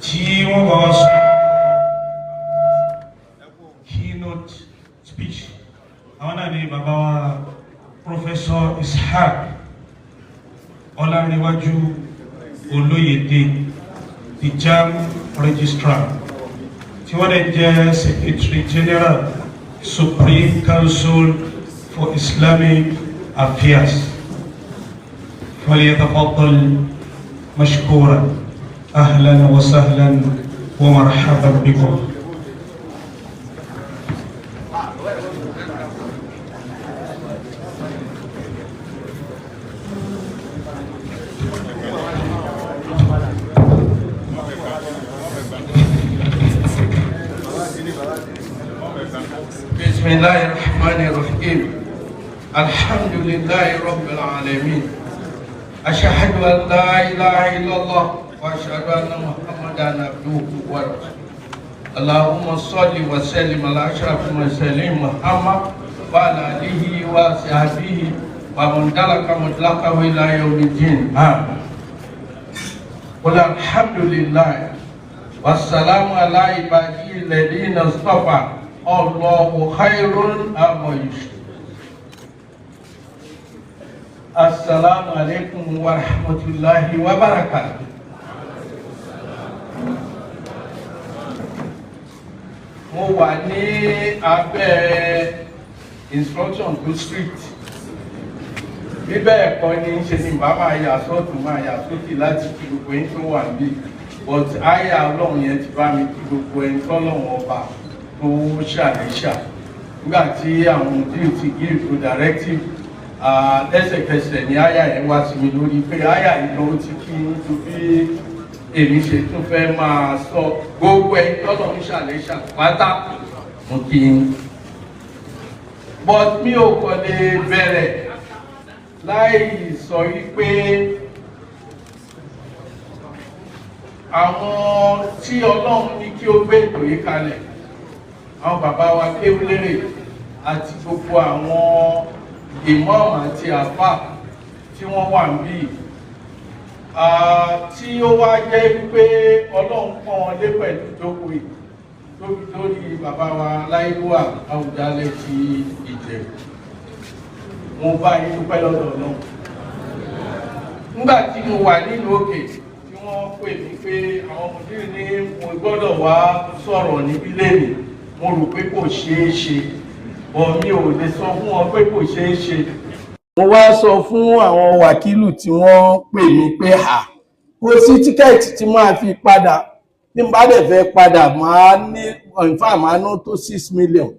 Tí wọ́n bá wá sọ keynote speech, àwọn náà ni bàbá wa Professor Ishaq Ọlárẹ̀wájú Olóyèdè, the JAMB Registrar, tí wọ́n dẹ̀ jẹ́ Secretary General, Supreme Council for Islamic Affairs. فليتفضل مشكورا. أهلا وسهلا ومرحبا بكم. بسم الله الرحمن الرحيم. الحمد لله رب العالمين. أشهد أن لا إله إلا الله وأشهد أن محمدا عبده ورسوله. اللهم صل وسلم على أشرف المرسلين محمد وعلى آله وصحبه ومن دلك مطلقه إلى يوم الدين. آمين. قل الحمد لله والسلام على عباده الذين اصطفى. الله خير أما يشركون. السلام عليكم ورحمة الله وبركاته. Mo wà ní abẹ́ instruction tó strict. Bí bẹ́ẹ̀ kọ́ ni, ṣe ni bá máa yà sọ́tún, máa yà sókè láti kí gbogbo ẹni tó wà níbí, but àyà Ọlọ́run yẹn ti bá mi kí gbogbo ẹni tọ́lọ́run ọba tó ṣàlẹ́ṣà. Nígbà tí àwọn òbí ti give to directive, lẹ́sẹ̀kẹsẹ̀ ni àyà yẹn wá sí mi lórí pé àyà yìí ló ti kí n tó bí èmi ṣe tún fẹ́ máa sọ. Gbogbo ẹni tọ́lọ́run ṣàlẹ́ṣà pátá, mo kí n, but mi ò kàn lè bẹ̀rẹ̀ láì sọ wípé àwọn tí Ọlọ́run ní kí ó gbé ètò yìí kalẹ̀, àwọn bàbá wa Kéwúlérè àti gbogbo àwọn ìmáàmù àti àfà tí wọ́n wà níbí, tí ó wá jẹ́ wípé Ọlọ́run pọ́n wọn lé pẹ̀lú ìjókòó yìí, tóbi lórí bàbá wa Láyélúwà Àwùjalẹ̀ ti Ìjẹ̀bú, mo bá yín dúpẹ́ lọ́dọ̀ Ọlọ́run. Nígbà tí mo wà nílùú òkè tí wọ́n pè mí pé àwọn ọmọdé ní mo gbọ́dọ̀ wá sọ̀rọ̀ níbí lẹ́nìí, mo rò pé kò ṣeé ṣe, bọ̀ mi ò lè sọ fún wọn pé kò ṣeé ṣe. Mo wá sọ fún àwọn wàkílù tí wọ́n pè mí pé à kò sí ticket tí máa fi padà. Tí n bá dẹ̀ fẹ́ padà, máa ní ìfà máa ná tó 6 million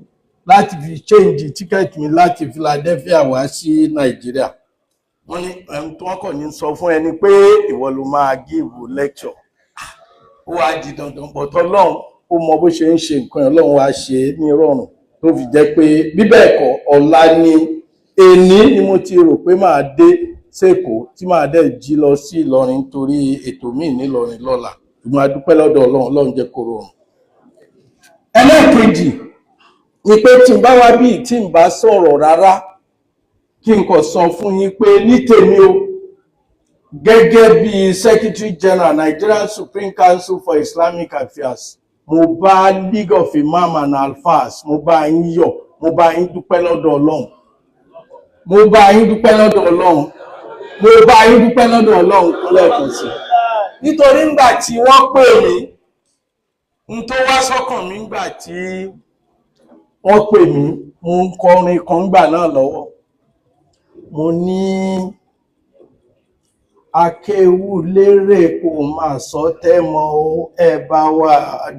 láti fi change ticket mi láti Philadelphia wá sí Nàìjíríà. Wọ́n ní ẹni tí wọ́n kàn ní sọ fún ẹni pé ìwọ ló máa give lecture. Ó wá di dandan, but Ọlọ́run ó mọ bó ṣe ń ṣe nǹkan ẹ̀. Ọlọ́run wá ṣe é ní rọrùn tó fi jẹ́ pé bí bẹ́ẹ̀ kọ́, ọ̀la ni èní ni mo ti rò pé máa dé sÉkòó, tí màá dẹ̀ jí lọ sí Ìlọrin torí ètò míì nílọrin lọ́la. Ṣùgbọ́n a dúpẹ́ lọ́dọ̀ Ọlọ́run, Ọlọ́run jẹ́ kó rọrùn. Ẹlẹ́ẹ̀kejì ni pé tí n bá wá bí, tí n bá sọ̀rọ̀ rárá, kí n kàn sọ fún yín pé ní tèmi o, gẹ́gẹ́ bí Secretary General, Nigerian Supreme Council for Islamic Affairs, mo bá League of Imam and Alfas, mo bá yín yọ̀, mo bá yín dúpẹ́ lọ́dọ̀ Ọlọ́run, mo bá yín dúpẹ́ lọ́dọ̀ Ọlọ́run, mo bá yín dúpẹ́ lọ́dọ̀ Ọlọ́run lẹ́ẹ̀kan sí, nítorí ńgbà tí wọ́n pè mí, n tó wá sọ́kàn mi ńgbà tí wọ́n pè mí, mo ń kọrin kan ńgbà náà lọ́wọ́. Mo ní akéwúlérè kò máa sọ tẹ́mọ̀ o, ẹ bá wa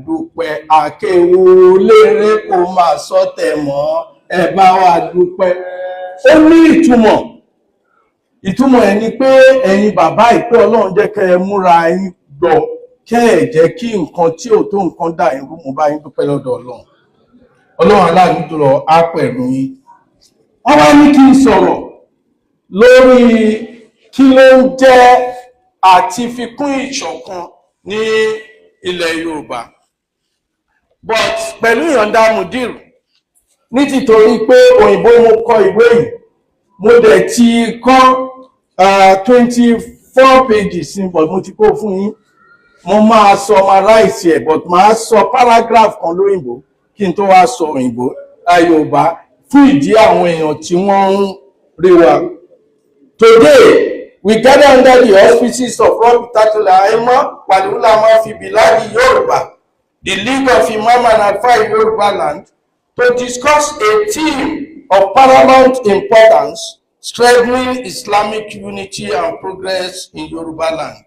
dúpẹ́. Akéwúlérè kò máa sọ tẹ́mọ̀, ẹ bá wa dúpẹ́. Ó ní ìtumọ̀. Ìtumọ̀ ẹ̀ ni pé ẹ̀yin bàbá ìpẹ́, Ọlọ́run jẹ́ kẹ́ ẹ múra yín gbọ́, kẹ́ ẹ̀ jẹ́ kí nǹkan tí ò tó nǹkan dà yín rú. Mo bá yín dúpẹ́ lọ́dọ̀ Ọlọ́run. Ọlọ́run aláàánú jùlọ á pẹ̀lú yín. Wọ́n wá ní kí n sọ̀rọ̀ lórí kí ló ń jẹ́ àti fikún ìṣọ̀kan ní ilẹ̀ Yorùbá, but pẹ̀lú ìyọ̀ǹda mudir, ní tìtorí pé òyìnbó mo kọ ìwé yìí, mo dẹ̀ ti kọ́ 24 pages ní, but mo ti kó fún yín. Mo máa summarize ẹ̀, but máa sọ paragraph kan lóyìnbó kí n tó wá sọ òyìnbó Yorùbá fún ìdí àwọn èèyàn tí wọ́n ń rí wa. Today, we gather under the auspices of Rabitatul Aima wal Ulama fi Biladi Yoruba, the League of Imam and Alfa in Yoruba land, to discuss a theme of paramount importance: strengthening Islamic unity and progress in Yoruba land.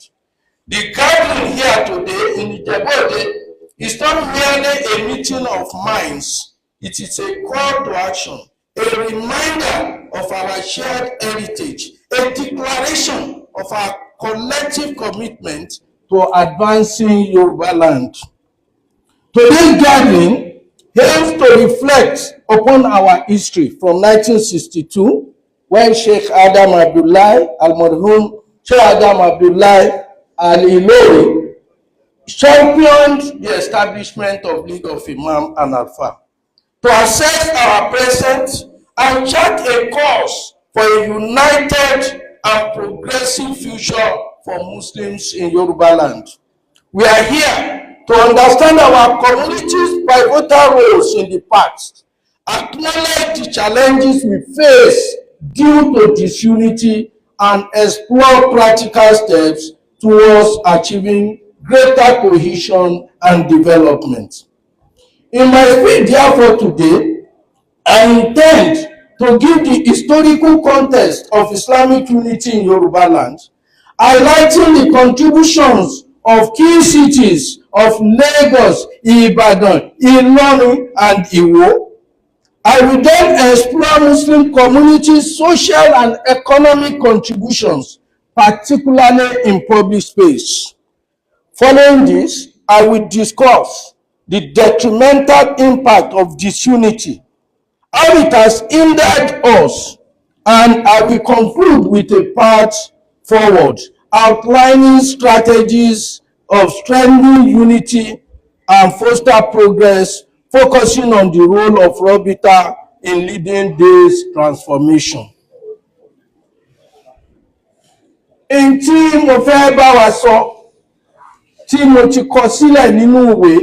The gathering here today in Ijebu-Ode is not merely a meeting of minds, it is a call to action, a reminder of our shared heritage, a declaration of our collective commitment to advancing Yoruba land. Today's gathering aims to reflect upon our history from 1962, when Sheikh Adam Abdullahi Al-Marhum, Sheikh Adam Abdullahi Al-Ilori, championed the establishment of League of Imam and Alfa, to assess our present and chart a course for a united and progressive future for Muslims in Yoruba land. We are here to understand our community's pivotal roles in the past, acknowledge the challenges we face due to disunity, and explore practical steps towards achieving greater cohesion and development. In my speech, therefore, today, I intend to give the historical context of Islamic unity in Yoruba land, highlighting the contributions of key cities of Lagos, Ibadan, Ilorin, and Iwo. I will then explore Muslim communities' social and economic contributions, particularly in public space. Following this, I will discuss the detrimental impact of disunity, how it has hindered us, and I will conclude with a path forward, outlining strategies of strengthening unity and foster progress, focusing on the role of Rabita in leading this transformation. N tí mo fẹ́ bá wa sọ, tí mo ti kọ sílẹ̀ nínú ìwé,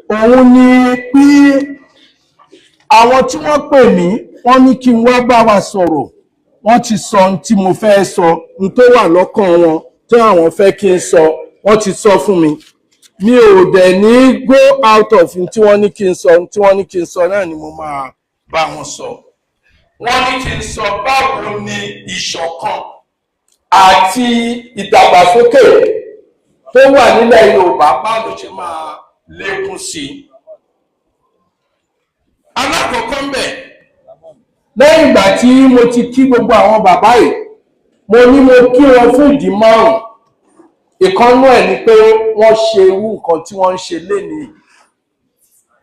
òun ni pé àwọn tí wọ́n pè mí, wọ́n ní kí n wá bá wa sọ̀rọ̀, wọ́n ti sọ ohun tí mo fẹ́ sọ, ohun tó wà lọ́kàn wọn tí àwọn fẹ́ kí n sọ, wọ́n ti sọ fún mi. Mi ò dẹ̀ ní go out of ohun tí wọ́n ní kí n sọ. Ohun tí wọ́n ní kí n sọ náà ni mo máa bá wọn sọ. Wọ́n ní kí n sọ báwo ni ìṣọ̀kan àti ìdàgbàsókè tó wà nílẹ̀ Yorùbá, báwo ló ṣe máa lékún sí i. Alákọ̀ọ́kọ́ ń bẹ̀, lẹ́yìn ìgbà tí mo ti kí gbogbo àwọn bàbá yìí, mo ní mo kí wọn fún ìdí márùn-ún. Ìkan nínú ẹ̀ ni pé wọ́n ṣe irú nǹkan tí wọ́n ń ṣe lénìí,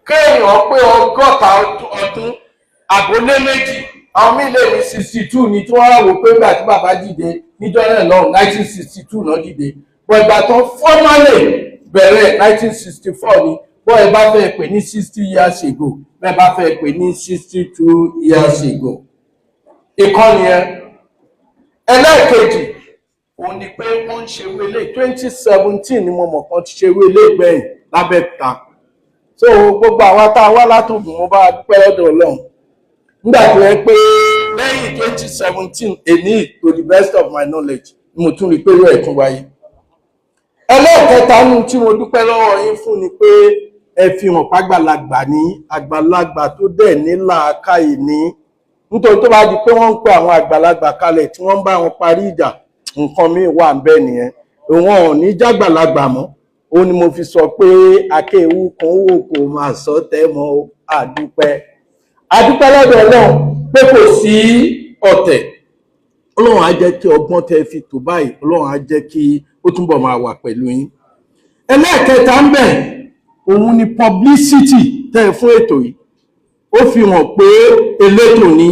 kéèyàn pé 60 ọdún àbólé méjì, àwọn míì lè ní 62 ni, tí wọ́n wá wò pé nígbà tí bàbá dìde níjọ́ náà lọ́hùn, 1962 náà dìde, but ìgbà tán formally bẹ̀rẹ̀, 1964 ni. Bọ́ ẹ bá fẹ́ pè ní 60 years ago, bẹ́ẹ̀ bá fẹ́ pè ní 62 years ago, ìkànnì yẹn. Ẹlẹ́ẹ̀kejì òun ni pé wọ́n ń ṣe wọlé 2017 ni mo mọ̀ kan ti ṣe wọlé gbẹ̀yìn lábẹ́òkúta. So gbogbo àwa tá a wá látògùn, mo bá a dúpẹ́ lọ́dọ̀ Ọlọ́run nígbà tó yẹ pé lẹ́yìn 2017 èní, to the best of my knowledge, ni mo tún rí i pé yóò ẹ̀tún wáyé. Ẹlẹ́ẹ̀kẹta nù tí mo dúpẹ́ lọ́wọ́ yín fún ni pé ẹ fi hàn pàgbàlagbà ní àgbàlagbà tó dẹ̀ ní làákàyè ní, nítorí tó bá di pé wọ́n ń pe àwọn àgbàlagbà kalẹ̀ tí wọ́n ń bá wọn parí ìjà, nǹkan míì wà ń bẹ́ẹ̀ nìyẹn, òun ò ní jágbàlagbà mọ́. Ó ní mo fi sọ pé akéwù kan wò kò máa sọ tẹ́ mọ́. Àdúpẹ́, àdúpẹ́ lọ́dọ̀ Ọlọ́run pé kò sí ọ̀tẹ̀. Ọlọ́run á jẹ́ kí ọgbọ́n tẹ́ fi tò báyìí, Ọlọ́run á jẹ́ kí ó túnbọ̀ máa wà pẹ̀lú yín. Ẹlẹ́ẹ̀kẹta ń bẹ̀, òun ni publicity tẹ́ ẹ fún ètò yìí, ó fi hàn pé elétò ní.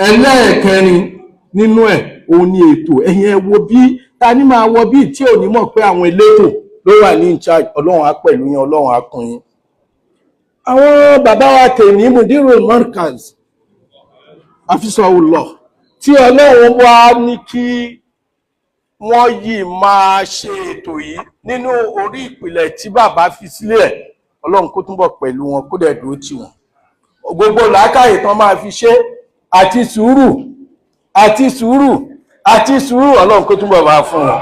Ẹlẹ́ẹ̀kẹrin nínú ẹ̀, òun ni ètò. Ẹ̀yin ẹ wo bí ta ní máa wọ bí tí ò ní mọ̀ pé àwọn elétò ló wà ní in charge. Ọlọ́run á pẹ̀lú yín, Ọlọ́run á kún yín. Àwọn bàbá wa tèmi, Mudiru Markaz àfisọ̀wùlọ̀, tí Ọlọ́run wá ní kí Wọ́n yìí máa ṣe ètò yìí nínú orí ìpìlẹ̀ tí bàbá fi sílẹ̀. Ọlọ́run kó túnbọ̀ pẹ̀lú wọn, kó dẹ̀ dúró tì wọ́n. Gbogbo làákàyè tán máa fi ṣe, àti sùúrù, àti sùúrù, àti sùúrù, Ọlọ́run kó túnbọ̀ máa fún wọn.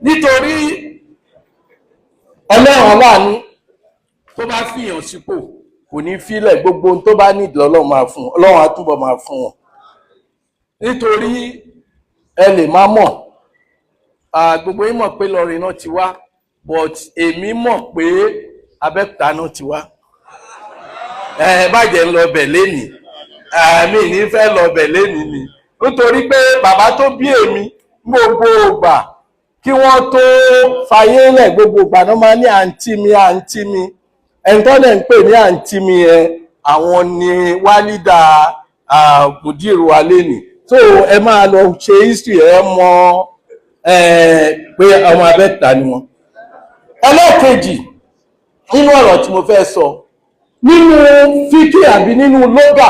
Nítorí Ọlọ́run aláàánú tó bá fìyàn sípò, kò ní fílẹ̀. Gbogbo ohun tó bá nídìí, Ọlọ́run máa fún. Ọlọ́run á túbọ̀ máa fún wọn. Nítorí ẹ lè má mọ̀, gbogbo yín mọ̀ pé Ìlọrin náà ti wá, but èmi mọ̀ pé Abẹ́òkúta náà ti wá. Ẹ bàjẹ́ ń lọ bẹ̀ lénìí, àmì ní fẹ́ lọ bẹ̀ lénìí ni, nítorí pé bàbá tó bí èmi, gbogbo ìgbà kí wọ́n tó fayé lẹ̀, gbogbo ìgbà náà máa ní àǹtí mi, àǹtí mi. Ẹni tó dẹ̀ ń pè ní àǹtí mi yẹn, àwọn ni wálídà mùdírù wa lénìí. So ẹ máa lọ ṣe history, ẹ mọ̀ pé ọmọ Abẹ́òkúta ni wọ́n. Ẹlẹ́ẹ̀kejì nínú ọ̀rọ̀ tí mo fẹ́ sọ, nínú fíkì àbí nínú lógà,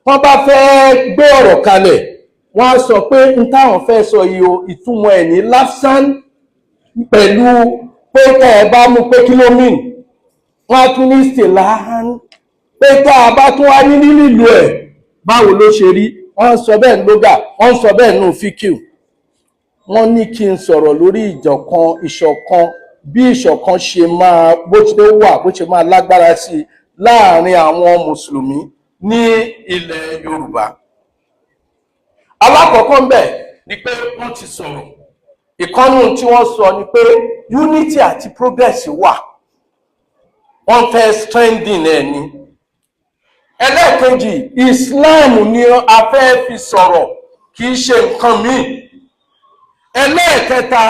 wọ́n bá fẹ́ gbé ọ̀rọ̀ kalẹ̀, wọ́n á sọ pé n táwọn fẹ́ sọ yìí o, ìtumọ̀ ẹ̀ ní lásán pẹ̀lú pé tẹ́ ẹ bá mú pé kí ló mean. Wọ́n á tún ní istilahan, pé tá a bá tún wá ní nílùú ẹ̀, báwo ló ṣe rí. Wọ́n sọ bẹ́ẹ̀ lógà, wọ́n sọ bẹ́ẹ̀ nù fíkì. Wọ́n ní kí n sọ̀rọ̀ lórí ìjọ̀kan, ìṣọ̀kan, bí ìṣọ̀kan ṣe máa, bó ṣe wà, bó ṣe máa lágbára sí i láàrin àwọn mùsùlùmí ní ilẹ̀ Yorùbá. Alákọ̀ọ́kọ́ ń bẹ̀ ni pé wọ́n ti sọ̀rọ̀ ìkọ́nù. Tí wọ́n sọ ni pé unity àti progress wà, wọ́n fẹ́ strengthen ẹ̀ ni. Ẹlẹ́ẹ̀kejì, Islam ni a fẹ́ fi sọ̀rọ̀, kì í ṣe nǹkan míì. Ẹlẹ́ẹ̀kẹta,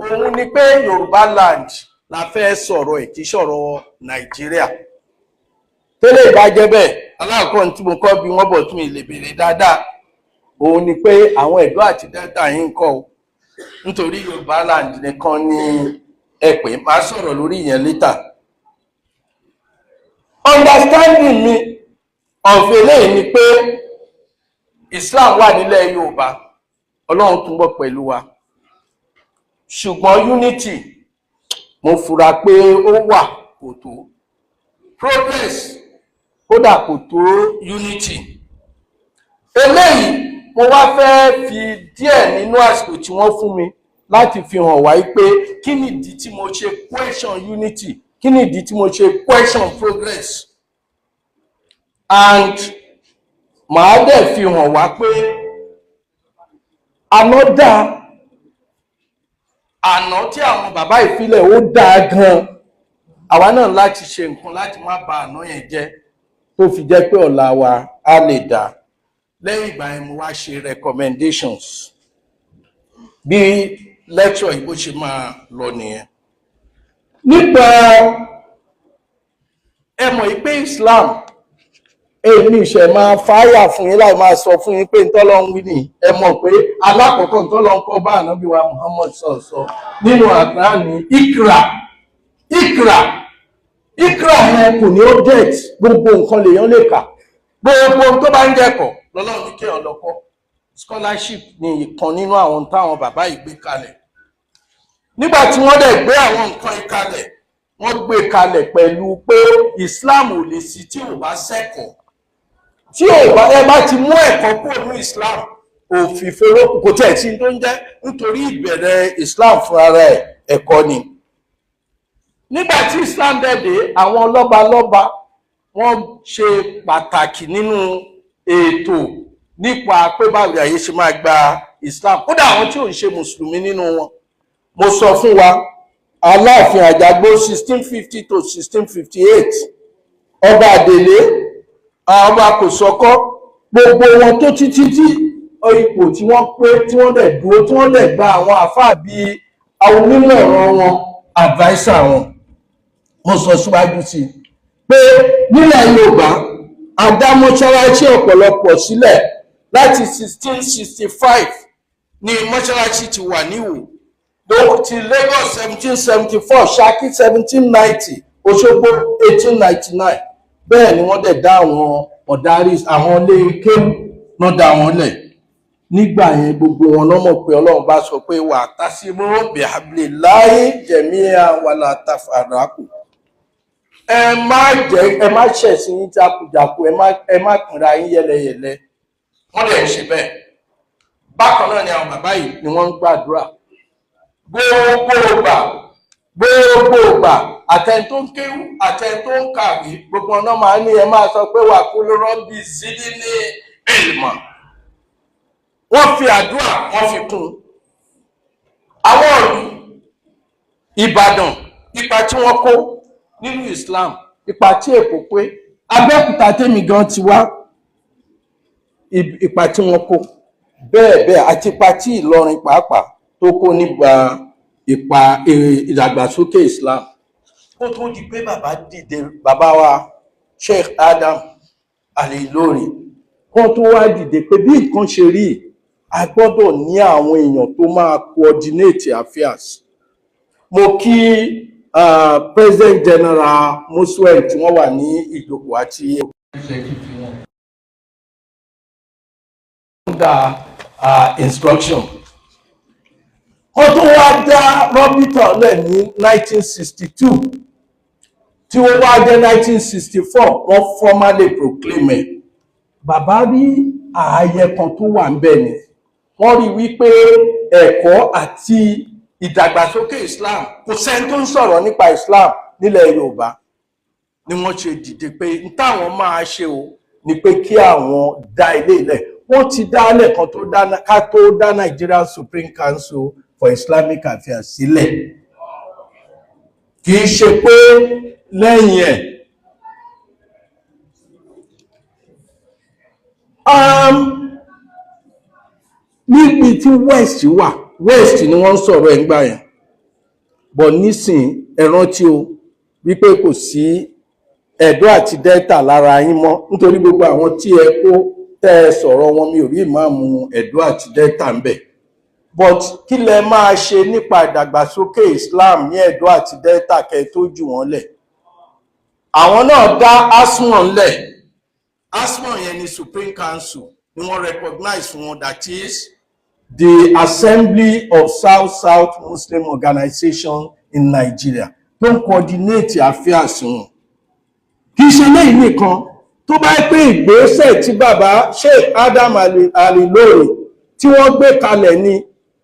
òun ni pé Yorùbá land la fẹ́ sọ̀rọ̀ ẹ̀, kì í sọ̀rọ̀ Nàìjíríà. Tẹ́lẹ̀ ìbá jẹ́ bẹ́ẹ̀, aláàkọ́ tí mo kọ́ bí wọ́n bọ̀ tún lè béèrè dáadáa, òun ni pé àwọn Ẹ̀dó àti Delta yìí ń kọ́ o, nítorí Yorùbá land nìkan ni ẹ pè. Máa sọ̀rọ̀ lórí ìyẹn later. Understanding mi of eléyìí ni pé Islam wà nílẹ̀ Yorùbá, Ọlọ́run túnbọ̀ pẹ̀lú wa, ṣùgbọ́n unity, mo fura pé ó wà, kò tó. Progress, kódà kò tó unity. Eléyìí mo wá fẹ́ fi díẹ̀ nínú àsìkò tí wọ́n fún mi láti fi hàn wá pé kí ni ìdí tí mo ṣe question unity, kí ni ìdí tí mo ṣe question progress, and màá dẹ̀ fi hàn wá pé àná dáa, àná tí àwọn bàbá ìfilẹ̀ ó dáa gan. Àwa náà láti ṣe nǹkan láti má bà àná yẹn jẹ́, tó fi jẹ́ pé ọ̀la wa á lè dáa. Lẹ́yìn ìgbà yẹn, mo wá ṣe recommendations. Bí lecture yìí bó ṣe máa lọ nìyẹn. Nípa ẹ mọ̀ yìí pé Islam, èmi ìṣẹ̀ máa fáyà fún yín láì máa sọ fún yín pé ntọ́lọ́run wí ni. Ẹ mọ̀ pé alákọ̀ọ́kọ́ ntọ́lọ́run kọ́ bá ànábì wa Muhammad sọ̀sọ̀ nínú àgbà ní ikra, ikra, ikra yẹn kò ní object. Gbogbo nǹkan lèèyàn lè kà, gbogbo tó bá ń jẹ́kọ̀ọ́ lọ́lọ́run ní kéèyàn lọ kọ́. Scholarship ni ìkan nínú àwọn táwọn bàbá yìí gbé kalẹ̀. Nígbà tí wọ́n dẹ̀ gbé àwọn nǹkan yìí kalẹ̀, wọ́n gbé kalẹ̀ pẹ̀lú pé Islam ò lè sí tí ò bá sẹ́kọ̀ọ́. Tí ò bá, ẹ bá ti mú ẹ̀kọ́ kúrò ní Islam, òfìfo kò tẹ̀ sí tó ń jẹ́, nítorí ìbẹ̀rẹ̀ Islam fúnra rẹ̀ ẹ̀kọ́ ni. Nígbà tí Islam dẹ̀ dé, àwọn lọ́balọ́ba, wọ́n ṣe pàtàkì nínú ètò nípa pé báwo ayé ṣe máa gba Islam, kódà àwọn tí ò ń ṣe mùsùlùmí nínú wọn. Mo sọ fún wa, Aláàfin Àjàgbó, 1650 to 1658, Ọba Àdèlé, Ọba Kòsọ́kọ́, gbogbo wọn tó títí tí ipò tí wọ́n pé, tí wọ́n dẹ̀ dúró, tí wọ́n dẹ̀ gba àwọn àfáà bíi àwọn onímọ̀ ọ̀rọ̀ wọn, adviser wọn. Mo sọ síwájú sí i pé nílẹ̀ Yorùbá, a dá mọ́ṣáláṣí ọ̀pọ̀lọpọ̀ sílẹ̀. Láti 1665 ní mọ́ṣáláṣí ti wà níwò ti Lagos, 1774, Ṣakí 1790, Òṣogbo 1899. Bẹ́ẹ̀ ni wọ́n dẹ̀ dá àwọn ọ̀darí, àwọn ilé kéwú náà dá wọn lẹ̀. Nígbà yẹn gbogbo wọn ló mọ̀ pé Ọlọ́run bá sọ pé wà tasimu bihablillahi jami'an wala tafarraqu. Ẹ má jẹ́ ẹ má ṣẹ̀sìn yín jákujàku, ẹ má pínra yín yẹlẹyẹlẹ. Wọ́n lè ṣe bẹ́ẹ̀. Bákan náà ni àwọn bàbá yìí ni wọ́n ń gbàdúrà gbogbo ìgbà, gbogbo ìgbà, àtẹni tó ń kéwú, àtẹni tó ń kàwé, gbogbo ọ̀nà máa ní ẹ máa sọ pé wà kú ló rọ́bì sídí ní ìmọ̀. Wọ́n fi àdúrà wọ́n fi kún un. Àwọn ìlú Ìbàdàn, ipa tí wọ́n kó nínú Islam, ipa tí Èkó pé, Abẹ́òkúta tèmi gan ti wá, ipa tí wọ́n kó bẹ́ẹ̀ bẹ́ẹ̀, àti ipa tí Ìlọrin pàápàá tó kó nípa ipa ìdàgbàsókè Islam. Kó tó di pé bàbá dìde, bàbá wa Sheikh Adam Al-Ilory, kó tó wá dìde pé bí nǹkan ṣe rí, a gbọ́dọ̀ ní àwọn èèyàn tó máa coordinate affairs. Mo kí President General Muswell tí wọ́n wà ní ìjókòó àti Secretary wọn. Under instruction. Ó tún wá dá Rọ́bìtà lẹ̀ ní 1962, tí ó wá jẹ́ 1964 wọ́n formally proclaim ẹ̀. Bàbá rí ààyè kan tó wà ń bẹ̀ ni wọ́n rí wípé ẹ̀kọ́ àti ìdàgbàsókè Islam, kò sẹ́ni tó ń sọ̀rọ̀ nípa Islam nílẹ̀ Yorùbá, ni wọ́n ṣe dìde pé n táwọn máa ṣe o ni pé kí àwọn dá ilé ilẹ̀. Wọ́n ti dálẹ̀ kan tó dá ká tó dá Nigerian Supreme Council for Islamic Affairs sílẹ̀, kì í ṣe pé lẹ́yìn ẹ̀. Níbi tí West wà, West ni wọ́n ń sọ̀rọ̀ ẹ̀ ń gbà yẹn, but nísìn ẹ rántí o wípé kò sí Ẹ̀dó àti Delta lára yín mọ́, nítorí gbogbo àwọn tí ẹ kó tẹ́ ẹ sọ̀rọ̀ wọn, mi ò rí ìmáàmù Ẹ̀dó àti Delta ń bẹ̀. But kí lẹ máa ṣe nípa ìdàgbàsókè Islam ní Ẹ̀dó àti Delta kẹ́ tó jù wọ́n lẹ̀? Àwọn náà dá ASMON lẹ̀. ASMON yẹn ni Supreme Council ni wọ́n recognize wọn, that is the Assembly of South South Muslim Organization in Nigeria, tó ń coordinate affairs wọn. Kì í ṣe léyìí nìkan, tó bá pé ìgbésẹ̀ tí bàbá Sheikh Adam Al-Ilory tí wọ́n gbé kalẹ̀ ni,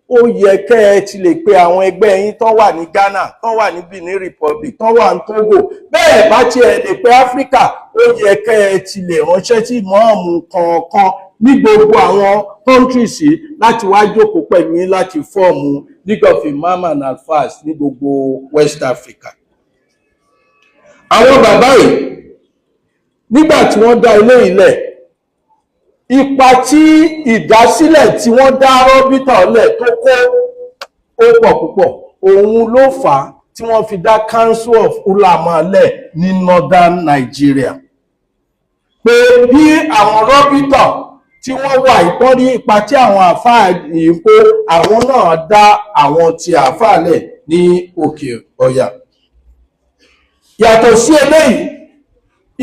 ó yẹ kẹ́ ẹ ti lè pe àwọn ẹgbẹ́ yín tó wà ní Ghana, tó wà ní Benin Republic, tó wà ní Togo, bẹ́ẹ̀ bá tiẹ̀ lè pe Áfíríkà, ó yẹ kẹ́ ẹ ti lè ránṣẹ́ sí ìmáàmù kọ̀ọ̀kan ní gbogbo àwọn countries yìí láti wá jókòó pẹ̀lú yín láti form League of Imam and Alfas ní gbogbo West Africa. Àwọn bàbá yìí, nígbà tí wọ́n dá ilé ilẹ̀, ipa tí ìdásílẹ̀ tí wọ́n dá Rọ́bìtà lẹ̀ tó kó ó pọ̀ púpọ̀. Òun ló fà á tí wọ́n fi dá Council of Ulama lẹ̀ ní Northern Nigeria, pé bí àwọn Rọ́bìtà tí wọ́n wà ìtọ́ ní ipa tí àwọn àfáà yìí kó, àwọn náà dá àwọn ti àfáà lẹ̀ ní Òkè Ọ̀yà. Yàtọ̀ sí eléyìí,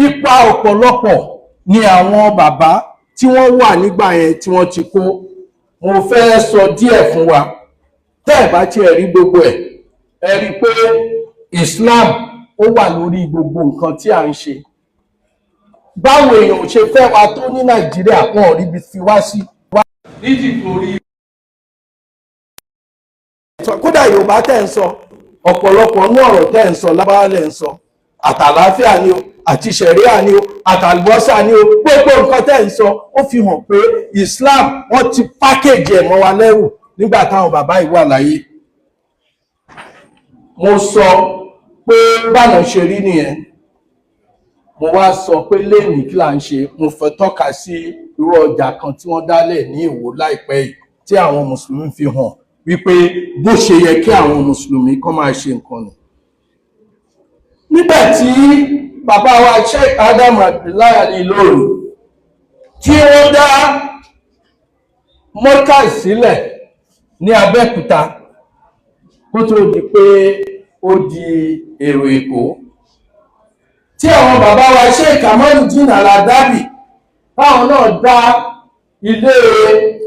ipa ọ̀pọ̀lọpọ̀ ni àwọn bàbá tí wọ́n wà nígbà yẹn tí wọ́n ti kó. Mo fẹ́ sọ díẹ̀ fún wa, tẹ́ ẹ̀ bá tiẹ̀ rí gbogbo ẹ̀, ẹ rí i pé Islam ó wà lórí gbogbo nǹkan tí à ń ṣe. Báwo èèyàn ò ṣe fẹ́ wa tó ní Nàìjíríà, wọn ò ríbi fi wá sí. Ní tìtorí Kódà Yorùbá tẹ̀ ń sọ, ọ̀pọ̀lọpọ̀ ní ọ̀rọ̀ tẹ̀ ń sọ lábáwá lẹ̀ ń sọ, àtàláfíà ni o, àti ṣẹ̀ríà ni o, àtàlùbọ́sà ni o, gbogbo nǹkan tẹ̀ ń sọ ó fi hàn pé Islam wọ́n ti pákéjì ẹ̀ mọ́ wa lẹ́rù nígbà táwọn bàbá yìí wà láyé. Mo sọ pé báwọn ṣe rí nìyẹn. Mo wá sọ pé lẹ́yìn kí là ń ṣe, mo fẹ́ tọ́ka sí irú ọjà kan tí wọ́n dálẹ̀ ní Ìwó láìpẹ́ yìí tí àwọn mùsùlùmí fi hàn wípé bó ṣe yẹ kí àwọn mùsùlùmí kọ́ máa ṣe nǹkan nù. Nígbà tí bàbá wa Sheikh Adam Abdullahi Al-Ilory tí wọ́n dá Mọ́kà sílẹ̀ ní Abẹ́òkúta, kó tó di pé ó di èrò Èkó, tí àwọn bàbá wa Sheikh Kamaludin Al-Adabi báwọn náà dá ilé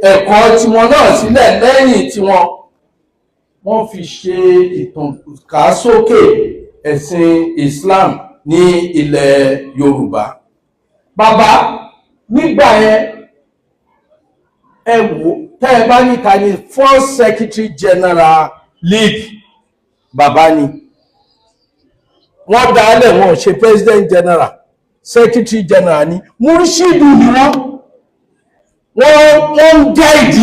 Ẹ̀kọ́ tiwọn náà sílẹ̀ lẹ́yìn tiwọn, wọ́n fi ṣe ìtànkásókè ẹ̀sìn Islam ní ilẹ̀ Yorùbá. Bàbá nígbà yẹn, ẹ wò, tẹ́ ẹ bá níta ní first secretary general league, bàbá ni wọ́n dálẹ̀. Wọ́n ṣe president general, secretary general ni. Murshidu ni wọ́n. Wọ́n ń guide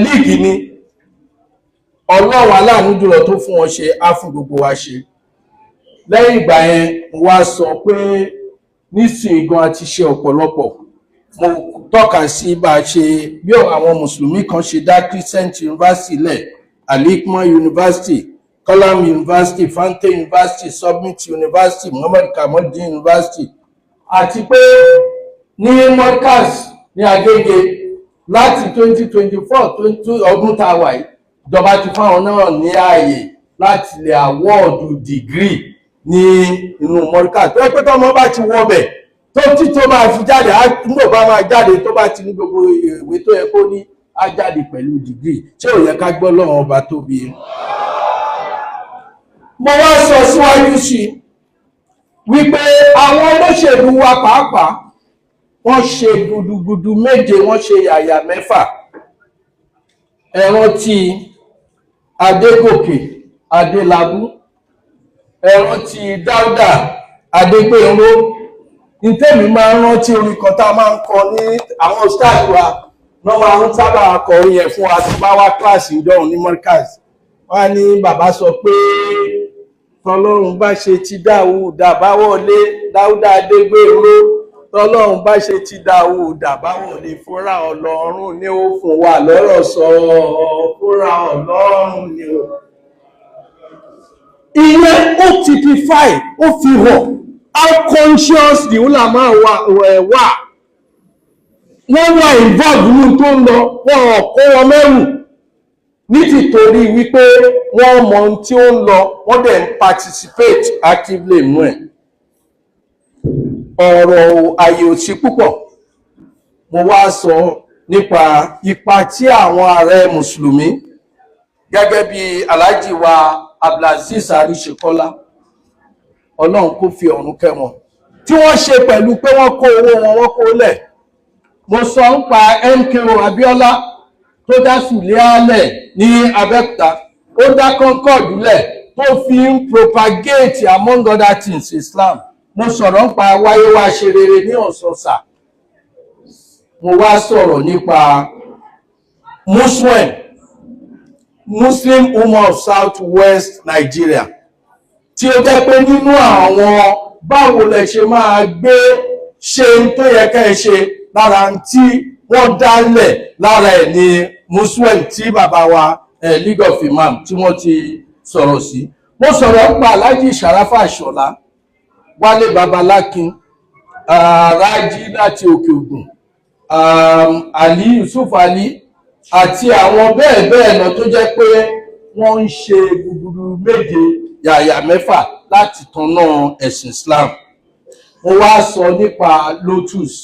league ni. Ọlọ́run aláàánú jùlọ tó fún wọn ṣe, á fún gbogbo wa ṣe. Lẹ́yìn ìgbà yẹn, mo wá sọ pé nísìnyí gan a ti ṣe ọ̀pọ̀lọpọ̀. Mo tọ́ka sí bá a ṣe bí àwọn mùsùlùmí kan ṣe dá Christian University lẹ̀, Al-Hikmah University, Kalam University, Fante University, Summit University, Muhammad Kamaldeen University, àti pé ní Markaz ní Agége láti 2024, ọdún tá a wà yìí, ìjọba ti fáwọn náà ní ààyè láti lè award degree ní inú Markaz, tó yẹ pé tọ́mọ bá ti wọbẹ̀ tó tí tó máa fi jáde, nígbà bá máa jáde, tó bá ti ní gbogbo ìwé tó yẹ kó ní, á jáde pẹ̀lú degree. Ṣé ò yẹ ká gbọ́ lọ́wọ́ ọba tóbi? Mo wá sọ síwájú sí i wípé àwọn olóṣèlú wa pàápàá, wọ́n ṣe gudugudu méje, wọ́n ṣe yàyà mẹ́fà. Ẹ rántí Adégòkè Adélábù, ẹ rántí Dáúdà Adégbènró. Ntẹ́mi máa ń rántí orin kan tá a máa ń kọ ní àwọn stars wa náà, máa ń sábà kọ orin yẹn fún wa tó bá wá kíláàsì ìjọhún ní Markaz. Wọ́n á ní bàbá sọ pé tọlọ́run bá ṣe ti Dáúdà bá wọlé, Dáúdà Adégbènró, tọlọ́run bá ṣe ti Dáúdà bá wọlé, fúnra Ọlọ́run ni ó fún wa lọ́rọ̀ sọ, fúnra Ọlọ́run ni ó. Ìyẹn ó typify, ó fi hàn how conscious the ulama wà. Wà wọ́n wà involved nínú tó ń lọ, wọ́n ò kó wọn mẹ́rù ní tìtorí wípé wọ́n mọ ohun tí ó ń lọ, wọ́n dẹ̀ ń participate actively nínú ẹ̀. Ọ̀rọ̀ àyè ò sí púpọ̀. Mo wá sọ nípa ipa tí àwọn ààrẹ mùsùlùmí gẹ́gẹ́ bí Alhaji wa Abdulaziz Ariṣekọ́lá, Ọlọ́run kó fi ọ̀run kẹ́ wọn, tí wọ́n ṣe pẹ̀lú pé wọ́n kó owó wọn, wọ́n kó lẹ̀. Mo sọ ń pa MKO Abiola tó dá Sùlẹ́àlẹ̀ ní Abẹ́òkúta, ó dá Concord lẹ̀ tó fi ń propagate, among other things, Islam. Mo sọ̀rọ̀ ń pa Wáyé Wá Ṣe Rere ní Ọ̀sọ̀ọ̀sà. Mo wá sọ̀rọ̀ nípa Muslim, Muslim Ummah of South West Nigeria, tí ó jẹ́ pé nínú àwọn báwo lẹ ṣe máa gbé ṣe ń tó yẹ ká ẹ ṣe lára tí wọ́n dálẹ̀ lára ẹ̀ ní Muslim tí bàbá wa League of Imam tí wọ́n ti sọ̀rọ̀ sí. Mo sọ̀rọ̀ nípa Alhaji Sharafa Ṣọlá Wálé Babalákin, Rájí láti Òkè Ògùn, Ali Yusuf Ali àti àwọn bẹ́ẹ̀ bẹ́ẹ̀ lọ, tó jẹ́ pé wọ́n ń ṣe gudugudu méje yàyà mẹ́fà láti tanná ẹ̀sìn Islam. Mo wá sọ nípa Lotus.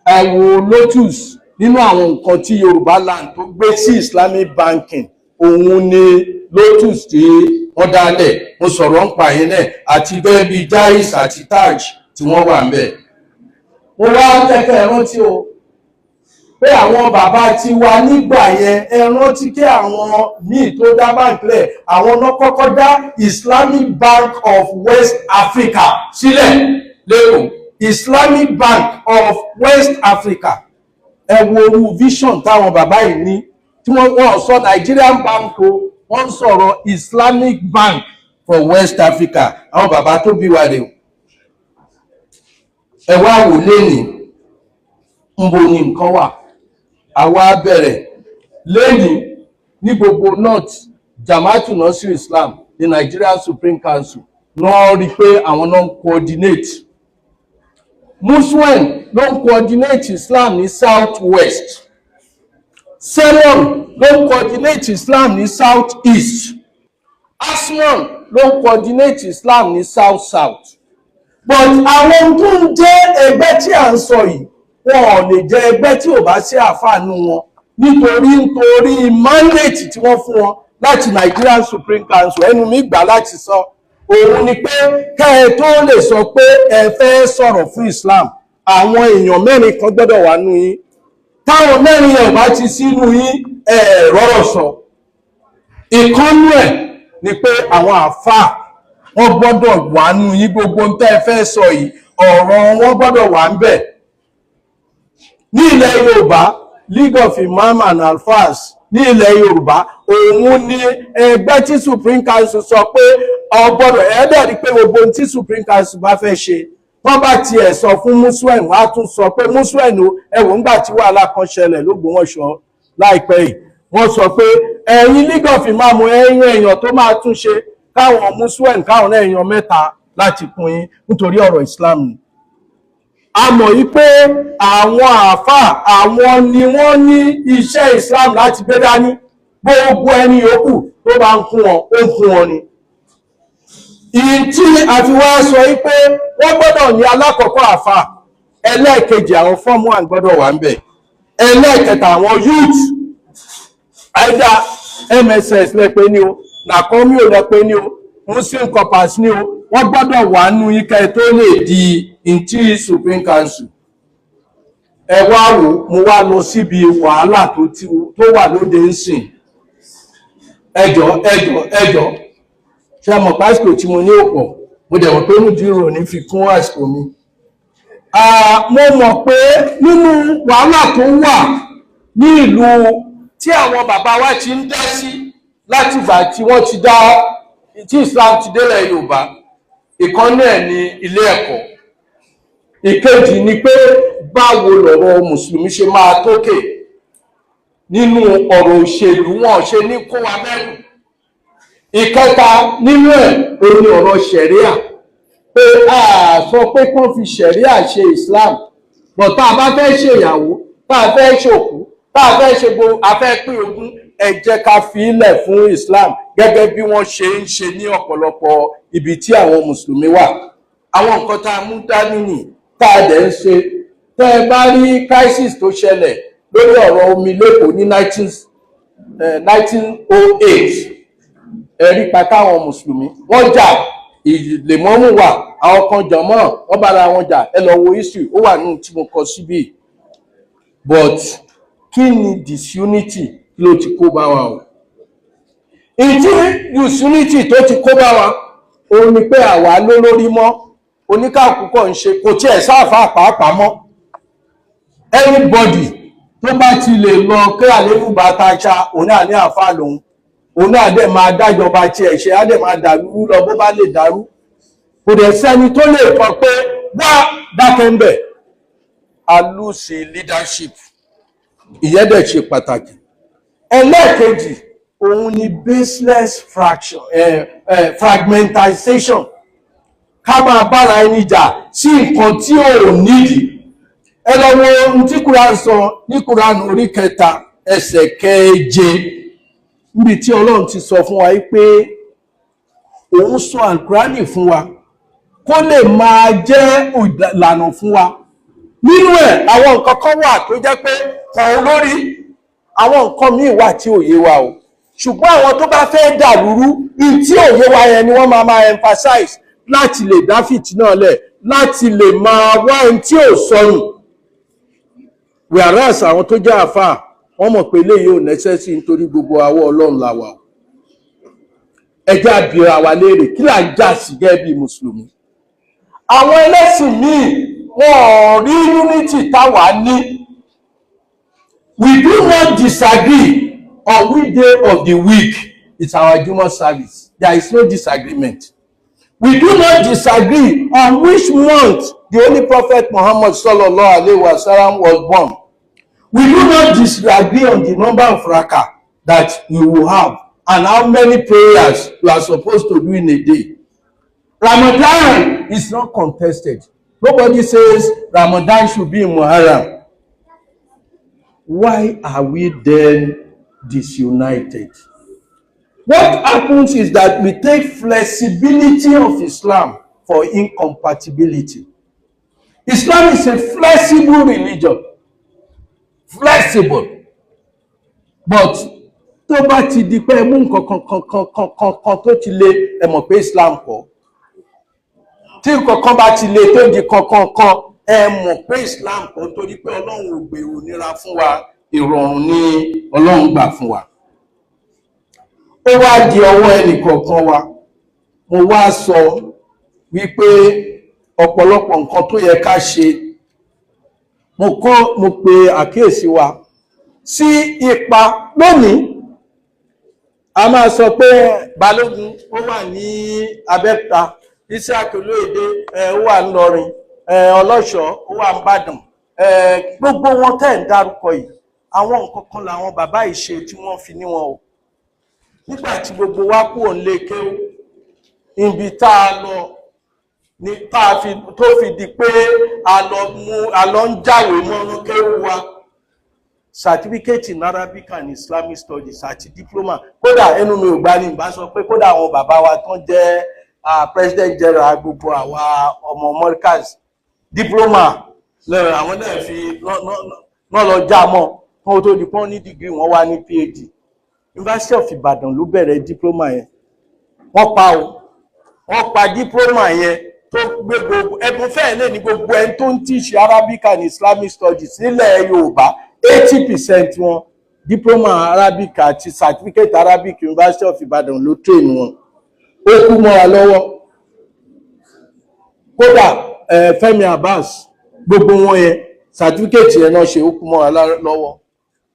Ẹ wo Lotus, nínú àwọn nǹkan tí Yorùbá land tó gbé sí Islamic banking, òun ni Lotus tí wọ́n dálẹ̀. Mo sọ̀rọ̀ ń pa yẹn náà àti bẹ́ẹ̀ bíi Jaiz àti Taj tí wọ́n wà ń bẹ̀. Mo wá tẹ́kẹ̀ rántí o pé àwọn bàbá tiwa nígbà yẹn, ẹ rántí kí àwọn míì tó dá bank lẹ̀, àwọn náà kọ́kọ́ dá Islamic Bank of West Africa sílẹ̀ lẹ́kọ̀ọ́. Islamic Bank of West Africa. Ẹ wo irú vision táwọn bàbá yìí ní, tí wọ́n sọ Nigerian bank o, wọ́n ń sọ̀rọ̀ Islamic Bank for West Africa. Àwọn bàbá tó bí wa rèé o. Ẹ wá wò lénìí, ńbo ni nǹkan wà? Àwa bẹ̀rẹ̀ lénìí ní gbogbo north, Jamaatu Nasir Islam ní Nigerian Supreme Council náà rí i pé àwọn náà ń coordinate. Muslim ló ń coordinate Islam ní south west, Selon ló ń coordinate Islam ní south east, Asmon ló ń coordinate Islam ní south south. But àwọn tó ń jẹ́ ẹgbẹ́ tí à ń sọ yìí, Wọn ò lè jẹ́ ẹgbẹ́ tí ò bá sí àáfàá nù wọn, nítorí mandate tí wọ́n fún wọn láti Nigerian Supreme Council. Ẹnu mi gbà láti sọ òun ni pé kẹ́ ẹ tó lè sọ pé ẹ fẹ́ sọ̀rọ̀ fún Islam, àwọn èèyàn mẹ́rin kan gbọ́dọ̀ wà nù yín. Táwọn mẹ́rin yẹn ò bá ti sínú yín, ẹ rọ́rọ̀ sọ. Ìkọ́nú ẹ̀ ni pé àwọn àáfàá, wọ́n gbọ́dọ̀ wà nù yín. Gbogbo ń tẹ́ ẹ fẹ́ sọ yìí, ọ̀rọ̀ wọn gbọ́dọ̀ wà ń bẹ̀. Ní ilẹ̀ Yorùbá, League of Imam and Alfas ní ilẹ̀ Yorùbá, òun ni ẹgbẹ́ tí Supreme Council sọ pé ọgbọ́dọ̀ ẹ̀ẹ́dẹ̀ rí pé gbogbo ohun tí Supreme Council bá fẹ́ ṣe, wọ́n bá tiẹ̀ sọ fún Muslim, wọ́n á tún sọ pé Muslim o. Ẹ̀wọ̀n ńgbà tí wàhálà kan ṣẹlẹ̀ l'Ógbómọ̀ṣọ́ láìpẹ́ yìí, wọ́n sọ pé ẹ̀yin League of Imam, ẹ̀yin èèyàn tó máa tún ṣe, káwọn Muslim, káwọn náà èèyàn mẹ́ta láti kún yín, nítorí ọ̀rọ̀ Islam ni. A mọ̀ yí pé àwọn àáfàá, àwọn ni wọ́n ní iṣẹ́ Islam láti gbé dání. Gbogbo ẹni yòókù tó bá ń kún wọn, ó ń kún wọn ni. Ìyí tí a fi wá sọ yí pé wọ́n gbọ́dọ̀ ní, alákọ̀ọ́kọ́ àáfàá, ẹlẹ́ẹ̀kejì àwọn form one gbọ́dọ̀ wà ń bẹ̀, ẹlẹ́ẹ̀kẹta àwọn youth, either MSS lẹ́pẹ́ ní o, NACOMYO lẹ́pẹ́ ní o, Muslim Corpers ní o, wọ́n gbọ́dọ̀ wà nú ike tó lè di ntí Supreme Council. Ẹ wá wò, mo wá lọ síbi wàhálà tó wà lóde ń sìn. Ẹjọ́, ẹjọ́, ẹjọ́, ṣe mọ̀ pásítọ̀ tí mo ní òpọ̀, mo dẹ̀ mọ̀ pé mùdírò ní fi kún àsìkò mi. Mo mọ̀ pé nínú wàhálà tó wà ní ìlú tí àwọn bàbá wa ti ń dá sí látìgbà tí wọ́n ti dá, tí Islam ti délẹ̀ Yorùbá, ìkan náà ní ilé ẹ̀kọ́. Ìkejì ni pé báwo lọ̀rọ̀ mùsùlùmí ṣe máa tókè nínú ọ̀rọ̀ òṣèlú, wọn ṣe ní kó wa mẹ́rù. Ìkẹta nínú ẹ̀, ó ní ọ̀rọ̀ ṣẹ̀ríà, pé a sọ pé kán fi ṣẹ̀ríà ṣe Islam, but tá a bá fẹ́ ṣèyàwó, tá a fẹ́ ṣòkú, tá a fẹ́ ṣe gbogbo, a fẹ́ pín ogún, ẹ jẹ́ ká fi ilẹ̀ fún Islam gẹ́gẹ́ bí wọ́n ṣe ń ṣe ní ọ̀pọ̀lọpọ̀ ibi tí àwọn mùsùlùmí wà. Àwọn nǹkan tá a mú dání nì tá a dẹ̀ ń ṣe. Tẹ́ ẹ bá rí crisis tó ṣẹlẹ̀ lórí ọ̀rọ̀ omi l'Ékòó ní 1908, ẹ̀rí pa táwọn mùsùlùmí wọ́n jà, ìlèmọ́mù wà, àwọn kan jọ̀mọ́, wọ́n bára wọn jà. Ẹ lọ wo history, ó wà nínú tí mo kọ síbí. But kí ni disunity ló ti kó bá wa o? Ìdí disunity tó ti kó bá wa, òun ni pé àwa ló lórí mọ́, oníkàkú kọ̀ ń ṣe, kò tiẹ̀ sáfà pàápàá mọ́. Anybody tó bá ti lè lọ kí àléébù bá ta ṣá, òun náà ní àáfàá lòun, òun náà dẹ̀ máa dájọba tiẹ̀ ṣe, á dẹ̀ máa dàrú lọ bó bá lè dàrú. Kò dẹ̀ sẹ́ni tó lè kọ pé wá dákẹ́ ń bẹ̀. A lose leadership, ìyẹn dẹ̀ ṣe pàtàkì. Ẹlẹ́ẹ̀kejì, òun ni baseless fragmentation, ká máa bára ẹni jà sí nǹkan tí ò nídìí. Ẹ lọ wo ohun tí Quran sọ ní Quran orí kẹta, ẹsẹ̀ keje, níbi tí Ọlọ́run ti sọ fún wa pé òun sọ Alukurani fún wa kó lè máa jẹ́ ìlànà fún wa. Nínú ẹ̀, àwọn nǹkan kan wà tó jẹ́ pé kàn lórí, àwọn nǹkan míì wà tí ò yé wa o, ṣùgbọ́n àwọn tó bá fẹ́ dàrúrú, tí ò yé wa yẹn ni wọ́n máa máa emphasize láti lè dá fìtínà lẹ̀, láti lè máa wá ẹni tí ò sọnù. Whereas àwọn tó jẹ́ àfáà, wọ́n mọ̀ pé eléyìí ò necessary, nítorí gbogbo àwọ̀ Ọlọ́run la wà o. Ẹ jẹ́ á bi ara wa léèrè, kí là ń jà sí gẹ́gẹ́ bí mùsùlùmí? Àwọn ẹlẹ́sìn míì, wọn ò rí unity táwa ní. We do not disagree on which day of the week is our Jumu'ah service. There is no disagreement. We do not disagree on which month the Holy Prophet Muhammad sallallahu alaihi wasallam was born. We do not disagree on the number of raka that we will have and how many prayers we are supposed to do in a day. Ramadan is not contested. Nobody says Ramadan should be in Muharram. Why are we then disunited? What happens is that we take flexibility of Islam for incompatibility. Islam is a flexible religion, flexible, but tó bá ti di pé ẹ mú nǹkan kan kan kan kan kan kan tó ti le, ẹ mọ̀ pé Islam kọ́. Tí nǹkan kan bá ti le tó di kankan kan, ẹ mọ̀ pé Islam kọ́, torí pé Ọlọ́run ò gbèrò nira fún wa, ìrọ̀rùn ni Ọlọ́run gbà fún wa. Ó wá di ọwọ́ ẹnìkọ̀ọ̀kan wa. Mo wá sọ wípé ọ̀pọ̀lọpọ̀ nǹkan tó yẹ ká ṣe, mo kọ́, mo pe àkíyèsí wa sí ipa. Lónìí, a máa sọ pé Balógun ó wà ní Abẹ́òkúta, Isiaq Olóyèdè ẹ ó wà ńlọrin, ẹ Ọlọ́ṣọ́ ó wà nìbàdàn, ẹ gbogbo wọn tẹ́ ń dárúkọ yìí, àwọn nǹkan kan làwọn bàbá yìí ṣe tí wọ́n fi ní wọn o. Nígbà tí gbogbo wa kúrò nílé kéwú, ibi tá a lọ ní tá a fi tó fi di pé a lọ mú a lọ ń jáwèé mọ́nú kéwú wa, certificate in Arabic and Islamic Studies àti diploma. Kódà ẹnu mi ò gbá ní ìbá sọ pé kódà àwọn bàbá wa tán jẹ́ president general gbogbo àwa ọmọ Markaz, diploma lẹ́rọ àwọn náà fi náà lọ já mọ́ kó tó di pọ́n ní degree, wọ́n wá ní PhD. University of Ibadan ló bẹ̀rẹ̀ diploma yẹn. Wọ́n pa o, wọ́n pa diploma yẹn tó gbé gbogbo ẹ̀bùn fẹ́ẹ̀ lè ní gbogbo ẹni tó ń teach Arabic and Islamic Studies nílẹ̀ Yorùbá, 80% wọn, diploma Arabic àti certificate Arabic, University of Ibadan ló train wọn. Ó kú mọ́ wa lọ́wọ́. Kódà Fẹ́mi Abbas, gbogbo wọn yẹn, certificate yẹn náà ṣe, ó kú mọ́ wa lọ́wọ́.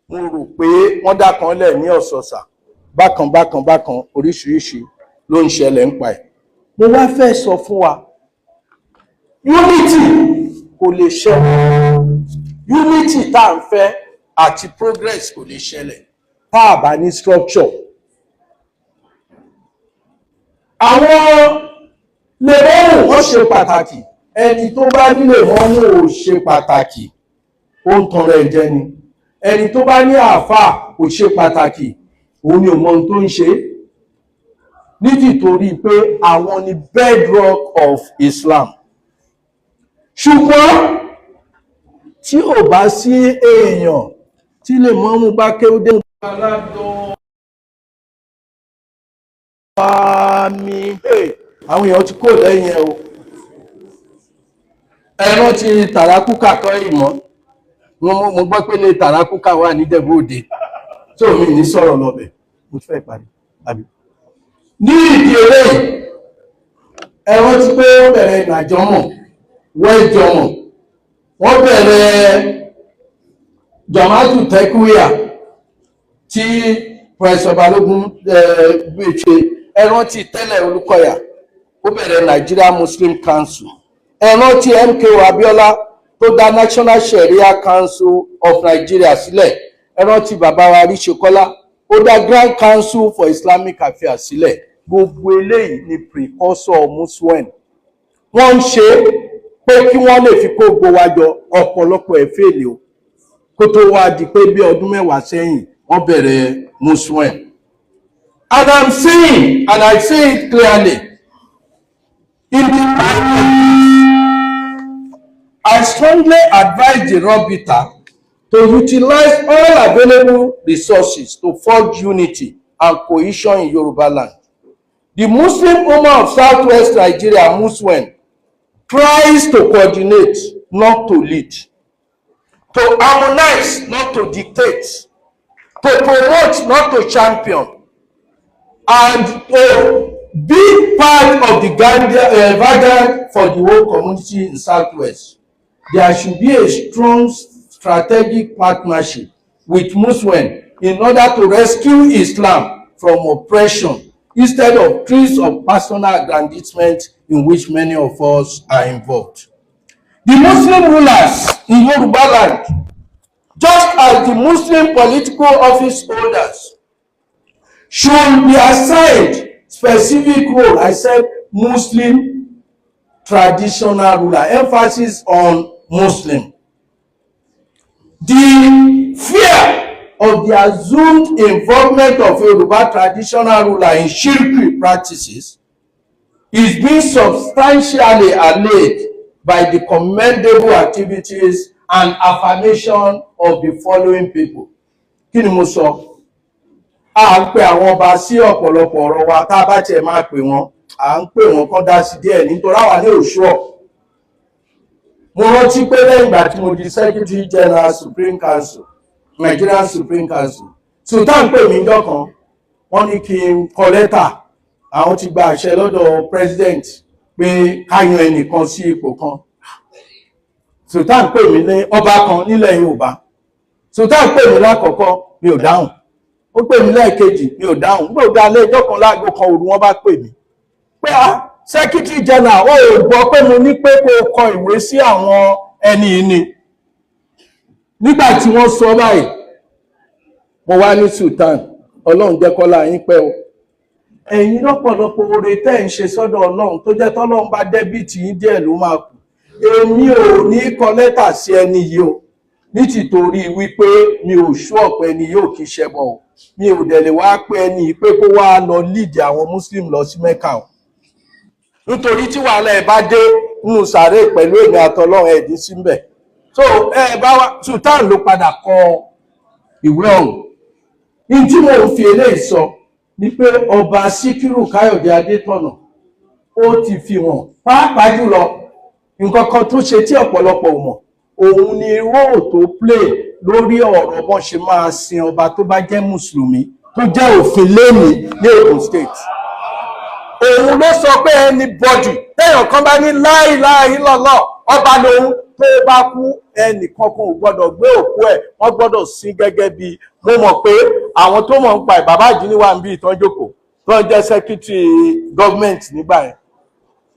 Mo rò pé wọ́n dá kan lẹ̀ ní ọ̀sọ̀ọ̀sà bákan bákan bákan, oríṣiríṣi ló ń ṣẹlẹ̀ ń pa ẹ̀. Mo wá fẹ́ sọ fún wa, unity kò lè ṣẹlẹ̀, unity tá à ń fẹ́ àti progress kò lè ṣẹlẹ̀ tá a bá ní structure. Àwọn lèmọ́mù, wọ́n ṣe pàtàkì. Ẹni tó bá ní lèmọ́mù ò ṣe pàtàkì, ó ń tanra ẹ̀ jẹ ni. Ẹni tó bá ní àáfàá kò ṣe pàtàkì, òun ni ò mọ ohun tó ń ṣe, nítìtorí pé àwọn ni bedrock of Islam. Ṣùgbọ́n tí ò bá sí èèyàn tí lèmọ́mù bá kéwú dé aládùn àmì, àwọn èèyàn ti kó lẹ́yìn ẹ̀ o. Ẹran ti tàràkùkà kọ́ ìmọ̀. Mo gbọ́ pé lè tàràkùkà wà níjẹ̀bú Òde tó mi ní sọ̀rọ̀ lọ́bẹ̀. Mo ti fẹ́ parí àbí. Ní ìdí eléyìí, ẹ rántí pé ó bẹ̀rẹ̀ ìnàjọ́mọ̀ wẹ́jọmọ̀, wọ́n bẹ̀rẹ̀ Jamaatu Tekuya tí Professor Balógun gbé ṣe. Ẹ rántí tẹ́lẹ̀ Olúkọ̀yà, ó bẹ̀rẹ̀ Nigeria Muslim Council. Ẹ rántí MKO Abiola tó dá National Sharia Council of Nigeria sílẹ̀. Ẹ rántí bàbá wa Ríṣekọ́lá, ó dá Grand Council for Islamic Affairs sílẹ̀. Gbogbo eléyìí ni precursor MUSWEN. Wọ́n ń ṣe pé kí wọ́n lè fi kó gbogbo wa jọ. Ọ̀pọ̀lọpọ̀ ẹ̀ fail o, kó tó wá di pé bí ọdún 10 sẹ́yìn, wọ́n bẹ̀rẹ̀ MUSWEN. And I'm saying, and I say it clearly, in the I strongly advise the Rabita to utilize all available resources to forge unity and cohesion in Yoruba land. The Muslim Ummah of Southwest Nigeria, MUSWEN, tries to coordinate, not to lead, to harmonize, not to dictate, to promote, not to champion, and to be part of the vanguard for the whole community in Southwest. There should be a strong strategic partnership with MUSWEN in order to rescue Islam from oppression instead of trees of personal aggrandizement in which many of us are involved. The Muslim rulers in Yoruba land, just as the Muslim political office holders, should be assigned specific role. I said Muslim traditional ruler, emphasis on Muslim. The fear of the assumed involvement of Yoruba traditional ruler in shirki practices is being substantially allayed by the commendable activities and affirmation of the following people. Kí ni mo sọ? À ń pe àwọn ọba sí ọ̀pọ̀lọpọ̀ ọ̀rọ̀ wa. Tá a bá tiẹ̀ máa pè wọ́n, à ń pè wọ́n kán dá sí díẹ̀ nítorí àwa ní òṣùọ̀. Mo rántí pé lẹ́yìn ìgbà tí mo di Secretary General Supreme Council, Nigerian Supreme Council, Sultan pè mí ńjọ́ kan. Wọ́n ní kí n kọ lẹ́tà, àwọn ti gba àṣẹ lọ́dọ̀ president pé ká yan ẹnìkan sí ipò kan. Sultan pè mí ní ọba kan nílẹ̀ Yorùbá. Sultan pè mí lákọ̀ọ́kọ́, mi ò dáhùn. Ó pè mí lẹ́ẹ̀kejì, mi ò dáhùn. Nígbà tó alẹ́ ẹjọ́ kan, láago 1 òru, wọ́n bá pè mí pé, "Ah, Secretary General, ó ò gbọ́ pé mo ní pé kó o kọ ìwé sí àwọn ẹni yìí ni?" Nígbà tí wọ́n sọ báyìí, mo wá ní, "Sultan, Ọlọ́run jẹ́ kọ́lá yín pẹ́ o. Ẹ̀yin lọ́pọ̀lọpọ̀ oore tẹ́ ń ṣe sọ́dọ̀ Ọlọ́run, tó jẹ́ tọ́lọ́run bá debit yín, díẹ̀ ló máa kù. Èmi ò ní kọ lẹ́tà sí ẹni yìí o, ní tìtorí wípé mi ò sú ọ̀pẹ ni yóò kí ṣẹbọ o. Mi ò dẹ̀ lè wá pé ẹni yìí pé kó wá lọ lead àwọn Muslim lọ sí Mẹ́kà o, nítorí tí wàhálà ẹ̀ bá dé nínú sàárè pẹ̀lú èmi àtọlọ́run, ẹ̀dín síbẹ̀." So ẹ bá wa, Sultan ló padà kọ ìwé ọ̀hún. Ní tí mò ń fi eléyìí sọ ni pé Ọba Síkírù Káyọ̀dé Adétọ̀nà, ó ti fi hàn, pàápàá jùlọ nǹkan kan tó ṣe tí ọ̀pọ̀lọpọ̀ ò mọ̀, òun ni role tó play lórí ọ̀rọ̀ bọ́n ṣe máa sin ọba tó bá jẹ́ mùsùlùmí, tó jẹ́ òfin lénìí ní Ogun State. Òun ló sọ pé anybody téèyàn kan bá ní láìláìlọ́lọ́, ọba lòun, tó bá kú, ẹnì kankan ò gbọ́dọ̀ gbé òkú ẹ̀, wọ́n gbọ́dọ̀ sin gẹ́gẹ́ bí. Mo mọ̀ pé àwọn tó mọ̀ ń pa ẹ̀, bàbá àjíní wà ń bí ìtọ́jókòó tó ń jẹ́ secretary government nígbà yẹn.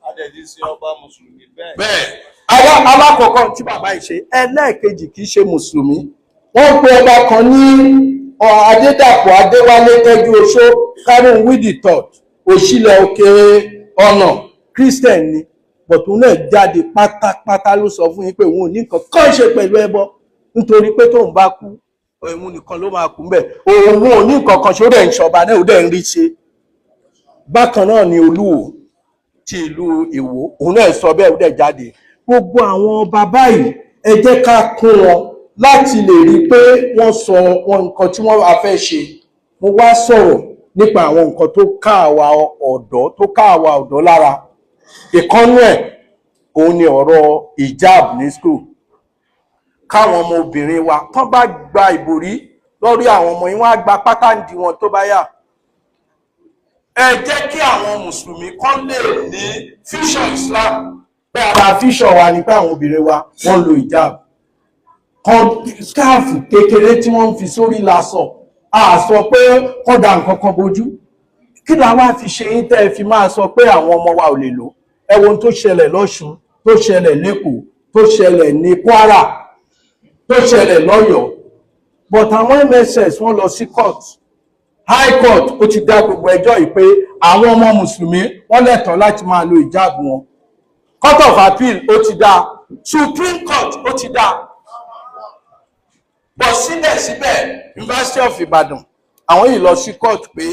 Adẹ̀dí sí ọba mùsùlùmí bẹ́ẹ̀. Bẹ́ẹ̀, àwọn alákọ̀ọ́kọ́ tí bàbá yìí ṣe. Ẹlẹ́ẹ̀kejì, kì í ṣe mùsùlùmí. Wọ́n pe ọba kan ní Adédàpọ̀ Adéwálé Tẹ́jú Oṣó Kárùn wíìdì third, Òṣìlẹ̀ Òkè Ọ̀nà. Christian ni, bọ̀tún náà jáde pátápátá, ló sọ fún yín pé òun ò ní nǹkan kàn ṣe pẹ̀lú ẹbọ, nítorí pé tóun bá kú, òun nìkan ló máa kú mbẹ̀. Òun ò ní nǹkan kan ṣe. Ó dẹ̀ ń ṣọba náà, ó dẹ̀ ń rí ṣe. Bákan náà ni Olúwo ti ìlú Ìwó, òun náà sọ bẹ́ẹ̀, ó dẹ̀ jáde. Gbogbo àwọn ọba báyìí, ẹ jẹ́ ká kún wọn láti lè rí i pé wọ́n sọ wọn nǹkan tí wọ́n fẹ́ ṣe. Mo wá sọ̀rọ̀ nípa àwọn nǹkan tó ká àwa ọ̀dọ́ lára. Ìkọ́nú ẹ̀, òun ni ọ̀rọ̀ hijab ní school, káwọn ọmọ obìnrin wa tán bá gba ìbòrí lórí àwọn ọmọ yìí, wọ́n á gba pátá ń di wọn tó bá yà. Ẹ jẹ́ kí àwọn mùsùlùmí kan lè ní future Islam, pé ara future wa ni pé àwọn obìnrin wa, wọ́n lo hijab kan, scarf kékeré tí wọ́n ń fi sórí lásọ̀. A sọ pé kọ́dà nǹkan kan bojú. Kí la wá fi ṣe yín tẹ́ ẹ fi máa sọ pé àwọn ọmọ wa ò lè lò? Ẹ wo ohun tó ṣẹlẹ̀ lọ́ṣun, tó ṣẹlẹ̀ lẹ́kọ̀ọ́, tó ṣẹlẹ̀ ní Kwara, tó ṣẹlẹ̀ lọ́yọ̀ọ́. But àwọn MSS, wọ́n lọ sí court, high court. Ó ti dá gbogbo ẹjọ́ yìí pé àwọn ọmọ mùsùlùmí, wọ́n lẹ́tọ̀ọ́ láti máa lo hijab wọn. Court of Appeal, ó ti dá. Supreme Court, ó ti dá. But síbẹ̀síbẹ̀, University of Ibadan, àwọn yìí lọ sí court pé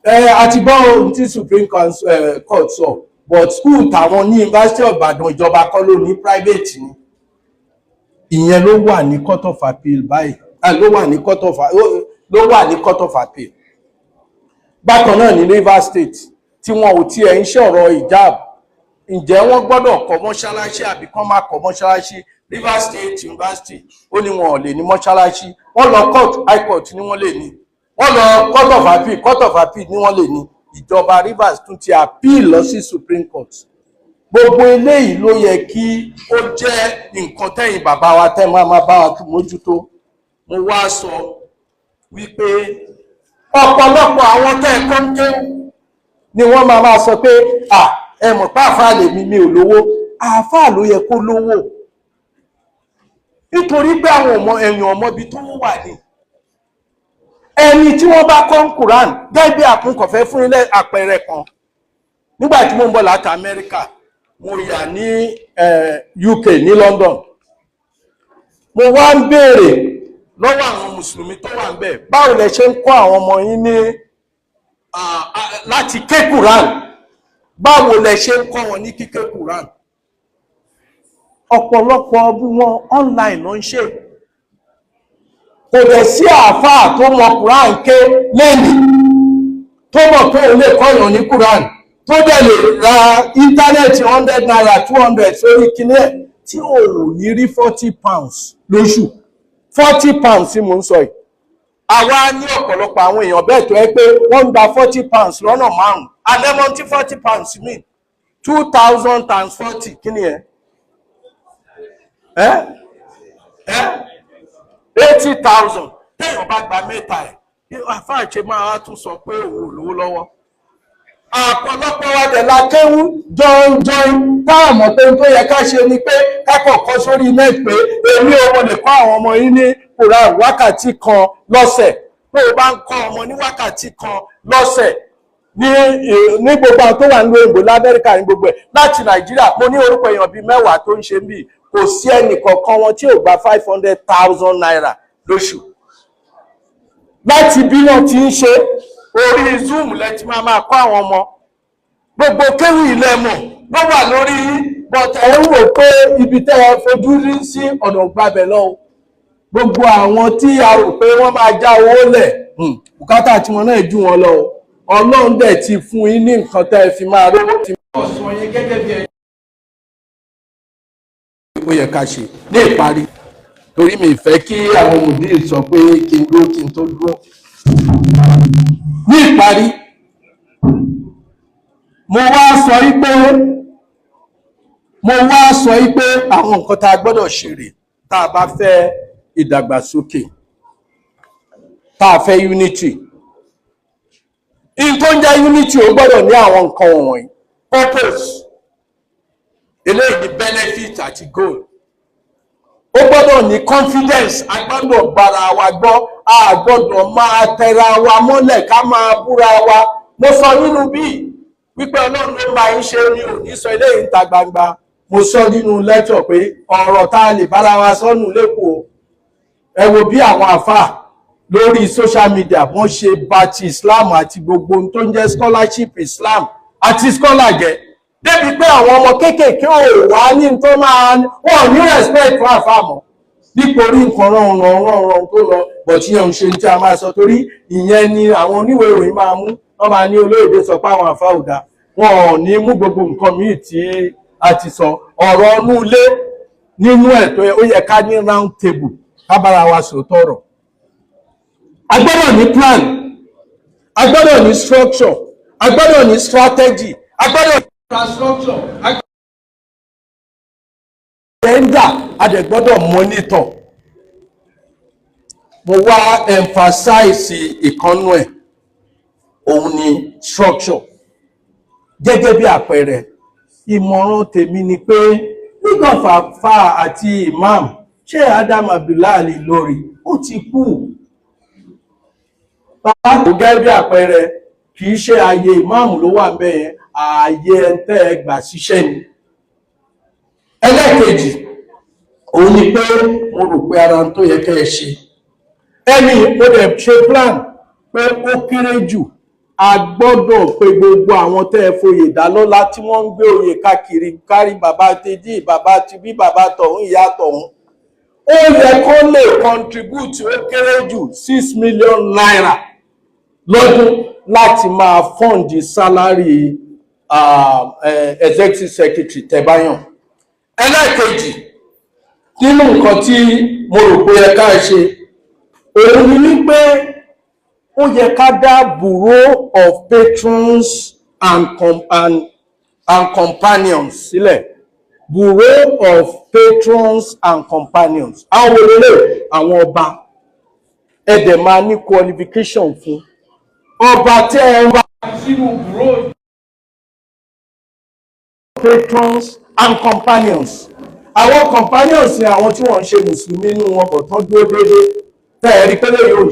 ẹ àti gbọ́ ohun tí Supreme Court sọ, but school tàwọn ní University of Ibadan, ìjọba kọ́ ló ní, private ni. Ìyẹn ló wà ní Court of Appeal báyìí, ló wà ní Court of Appeal. Bákan náà ní Rivers State, tí wọn ò tiẹ̀ ń ṣọ̀rọ̀ hijab, ǹjẹ́ wọ́n gbọ́dọ̀ kọ́ mọ́ṣáláṣí àbí kán má kọ́ mọ́ṣáláṣí? Rivers State University, ó ní wọn ò lè ní mọ́ṣáláṣí. Wọ́n lọ court, high court ní wọ́n lè ní. Wọ́n lọ Court of Appeal, Court of Appeal ní wọ́n lè ní. Ìjọba Rivers tún ti appeal lọ sí Supreme Court. Gbogbo eléyìí ló yẹ kí ó jẹ́ nǹkan tẹ́yìn bàbá wa tẹ́ máa máa bá wa mójútó. Mo wá sọ wípé ọ̀pọ̀lọpọ̀ àwọn tẹ́ ẹ kọ́ ń kéwú ni wọ́n máa máa sọ pé, "À, ẹ mọ̀ pé àáfàá lèmi, mi ò lówó." Àáfàá ló yẹ kó lówó, nítorí pé àwọn ọmọ ẹ̀yìn ọmọ ibi tó wà ní ẹni tí wọ́n bá kọ́ ń Quran. Gẹ́gẹ́ bí àkúnkọ̀fẹ́ fún ilé àpẹẹrẹ kan, nígbà tí mo ń bọ̀ láti Amẹ́ríkà, mo yà ní UK, ní London. Mo wá ń béèrè lọ́wọ́ àwọn mùsùlùmí tó wà ń bẹ̀, báwo lẹ ṣe ń kọ́ àwọn ọmọ yín ní láti ké Quran? Báwo lẹ ṣe ń kọ́ wọn ní kíké Quran? Ọ̀pọ̀lọpọ̀ bí wọn online ló ń ṣe. Kò dẹ̀ sí àáfàá tó mọ Quran ké lẹ́nìí tó mọ̀ pé òun lè kọ́yàn ní Quran, tó dẹ̀ lè ra internet ₦100, 200 sórí kíní ẹ̀, tí ò ní rí £40 lóṣù. £40 tí mo ń sọ yìí, àwa ní ọ̀pọ̀lọpọ̀ àwọn èèyàn bẹ́ẹ̀ tó yẹ pé wọ́n ń gba £40 lọ́nà márùn-ún. Àlẹ́mọ́ tí £40 mean, 2,000 times 40, kí ni ẹ ẹ́ ẹ́ 80,000. Téèyàn bá gba mẹ́ta ẹ̀, àfáà ṣe máa wá tún sọ pé òun ò lówó lọ́wọ́? Ọ̀pọ̀lọpọ̀ wa dẹ̀ la kéwú jọun táàmọ̀ pé tó yẹ ká ṣe ni pé ká kọ̀kọ́ sórí net pé èmi ò mo lè kọ́ àwọn ọmọ yín ní Quran wákàtí kan lọ́sẹ̀. Tó o bá ń kọ́ ọmọ ní wákàtí kan lọ́sẹ̀ ní gbogbo àwọn tó wà nílùú òyìnbó, l'Amẹ́ríkà, ní gbogbo ẹ̀, láti Nàìjíríà, mo ní orúkọ èèyàn bíi 10 tó ń ṣe ń bì, kò sí ẹnì kọ̀ọ̀kan wọn tí ò gba ₦500,000 lóṣù. Láti bí wọ́n ti ń ṣe orí Zoom lẹ́tí máa máa kọ́ àwọn ọmọ. Gbogbo kéwì ilẹ̀ mọ̀ ló wà lórí, but ẹ̀ ń wò pé ibi tẹ́ ẹ fojú rí sí ọ̀nà gbabẹ̀ lọ. Gbogbo àwọn tí a rò pé wọ́n máa já owó lẹ̀, bùkátà tí wọn náà jù wọn lọ. Ọlọ́run dẹ̀ ti fún yín ní nǹkan tẹ́ ẹ fi máa rówó tí Ọ̀sán yẹn gẹ́gẹ́ bí ẹ ó yẹ ká ṣe. Ní ìparí, torí mi fẹ́ kí àwọn mùdíì sọ pé kí n dúró kí n tó dúró, ní ìparí, mo wá sọ wípé àwọn nǹkan tá a gbọ́dọ̀ ṣe rè tá a bá fẹ́ ìdàgbàsókè, tá a fẹ́ unity. In tó ń jẹ́ unity, ó gbọ́dọ̀ ní àwọn nǹkan wọ̀nyí: purpose, eléyìí ní benefit àti goal. Ó gbọ́dọ̀ ní confidence. A gbọ́dọ̀ gbára wa gbọ́, a gbọ́dọ̀ máa tẹra wa mọ́lẹ̀, ká máa búra wa. Mo sọ nínú bíi wípé Ọlọ́run ló máa ń ṣe ní òní sọ eléyìí níta gbangba. Mo sọ nínú lẹ́tọ̀ pé ọ̀rọ̀ tá a lè bára wa sọ́nù lẹ́kọ̀ọ́, ẹ wo bí àwọn àfáà lórí social media wọ́n ṣe bà ti Islam àti gbogbo ohun tó ń jẹ́ scholarship Islam àti scholar jẹ́, débi pé àwọn ọmọ kéékèèké ò wá ní tó máa wọ́n ní respect fún àfáà mọ́ nítorí nǹkan rọrùn rọrùn rọrùn tó lọ bọ̀ tí yẹn ń ṣe tí a máa sọ, torí ìyẹn ni àwọn oníwèé ìròyìn máa mú. Wọ́n máa ní olóyèdè sọ pé àwọn àfáà ò dáa. Wọn ò ní mú gbogbo nǹkan míì tí a ti sọ. Ọ̀rọ̀ ọnú ilé nínú ẹ̀ tó ó yẹ ká ní round table, ká bára wa sòótọ́ ọ̀rọ̀. A gbọ́dọ̀ ní plan, a gbọ́dọ̀ ní structure, a gbọ́dọ̀ ní strategy, a gbọ́dọ̀ Infrastructure. Agenda, a dẹ̀ gbọ́dọ̀ monitor. Mo wá emphasize ìkànnú ẹ̀, òun ni structure. Gẹ́gẹ́ bí àpẹẹrẹ, ìmọ̀ràn tèmi ni pé nígbà fàáfà àti imam ṣé Adam Abdullahi lórí ó ti kú, bàbá kò, gẹ́gẹ́ bí àpẹẹrẹ, kì í ṣe ààyè ìmáàmù ló wà ńbẹ̀ yẹn, ààyè ẹ̀ńtẹ́ ẹgbà ṣiṣẹ́ ni. Ẹlẹ́ẹ̀kejì, òun ni pé mo rò pé ara tó yẹ kẹ́ ẹ ṣe ẹni, mo dẹ̀ ṣe plan pé ó kéré jù, a gbọ́dọ̀ pé gbogbo àwọn tẹ́ ẹ foyè dá lọ́lá tí wọ́n ń gbé oyè káàkiri kárí, bàbá tẹ́dí, bàbá tibí, bàbá tọ̀hún, ìyá tọ̀hún, ó yẹ kó lè contribute ó kéré jù ₦6 million lọ́dún láti máa fund salary executive secretary tẹ́báyàn. Ẹlẹ́ẹ̀kejì nínú nǹkan tí mo rò pé ẹ ká ṣe, òun ni wípé ó yẹ ká dá Bureau of Patrons and Companions sílẹ̀. Bureau of Patrons and Companions, àwọn wo lélẹ̀? Àwọn ọba. Ẹ dẹ̀ máa ní qualification fún ọba tẹ́ ẹ bá Sínú bureau. Patrons and Companions. Àwọn companions ni àwọn tí wọ́n ń ṣe mùsùlùmí inú wọn bọ̀ tán dúró déédéé, tẹ́ ẹ rí pé lè ò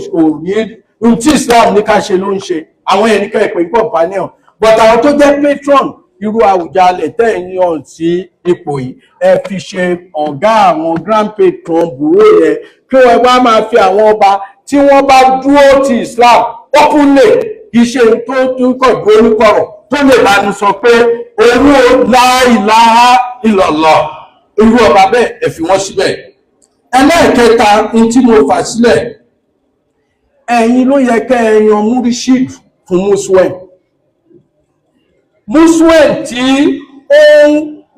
ní ohun tí Islam ní ká ṣe ló ń ṣe. Àwọn yẹn ní ká ẹ pè ní companion. But àwọn tó jẹ́ patron, irú Àwùjalẹ̀ tẹ́ ẹ̀ yàn sí ipò yìí, ẹ fi ṣe ọ̀gá àwọn grand patron bureau yẹn, kí wọ́n wá máa fi àwọn ọba tí wọ́n bá dúró ti Islam openly, kì í ṣe tó tún kọ̀ dúró ní kọ̀rọ̀, tó lè bánu sọ pé owó la ilaha illallah. Irú ọba bẹ́ẹ̀, ẹ fi wọ́n síbẹ̀. Ẹlẹ́ẹ̀kẹta ní tí mo fà sílẹ̀, ẹ̀yin ló yẹ kẹ́ ẹ yan Murshid fún Muslim. Muslim tí ó ń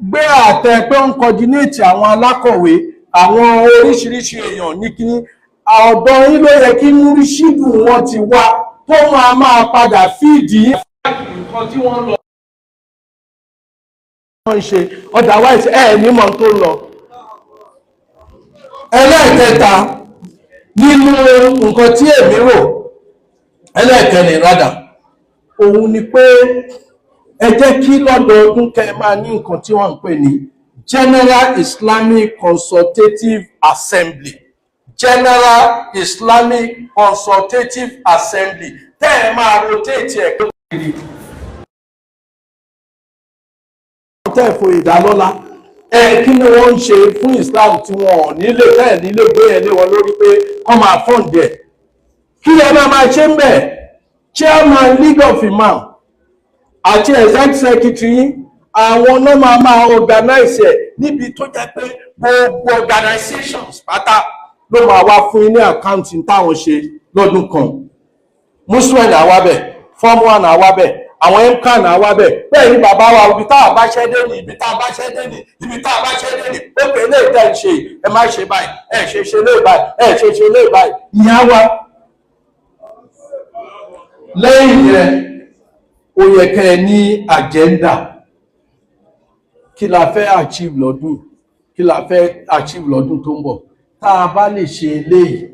gbé àtẹ pé ó ń coordinate àwọn alákọ̀wé, àwọn oríṣiríṣi èèyàn ní kíní, ọ̀dọ̀ yín ló yẹ kí Murshid wọn ti wá, tó máa máa padà fíìdì Nǹkan tí wọ́n lọ wọ́n ń ṣe. Otherwise, ẹ̀ ní mọ̀ tó ń lọ. Ẹlẹ́ẹ̀kẹta nínú nǹkan tí èmi rò, ẹlẹ́ẹ̀kẹrin rádà, òun ni pé ẹ jẹ́ kí lọ́dọọdún kẹ́ ẹ máa ní nǹkan tí wọ́n ń pè ní General Islamic Consultative Assembly. General Islamic Consultative Assembly tẹ́ ẹ máa rotate ẹ̀ kiri. Tẹ́ ẹ̀ fo ìdálọ́lá ẹ, kí ni wọ́n ń ṣe fún Islam tí wọn ò nílé tẹ́ ẹ̀ nílé gbé ẹ̀ lé wọn lórí pé kọ́ máa fund ẹ̀? Kí lẹ máa máa ṣe ń bẹ̀? Chairman League of Imam àti executive secretary yín, àwọn náà máa máa organize ẹ̀, níbi tó jẹ́ pé gbogbo organizations pátá ló máa wá fún yín ní account táwọn ṣe lọ́dún kan. Muslim àwa bẹ̀, Form One àwa bẹ̀, àwọn MCAN àwa bẹ̀. Bẹ́ẹ̀ ni bàbá wa, ibi tá a bá ṣẹ́ dé ní, ibi tá a bá ṣẹ́ dé ní, ibi tá a bá ṣẹ́ dé ní. Ó pè lè tẹ́ ń ṣe, ẹ má ṣe báyìí, ẹ ṣe ṣe lé báyìí, ẹ ṣe ṣe lé báyìí. Ìyá wa, lẹ́yìn yẹn, ó yẹ kẹ́ ẹ ní agenda. Kí la fẹ́ achieve lọ́dún? Kí la fẹ́ achieve lọ́dún tó ń bọ̀? Tá a bá lè ṣe eléyìí,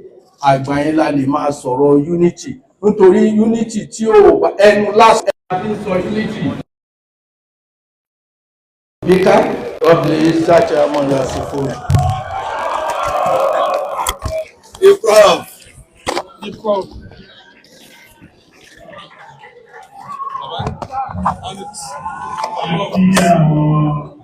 àgbà yẹn la lè máa sọ̀rọ̀ unity, nítorí unity tí ò bá ẹnu lásán. Fi ń sọ unity. Bíkà ọ̀bìnrin ṣáàṣì àmọ́ ìyàsífò. Ibrahim. Ikọ̀. Kí àwọn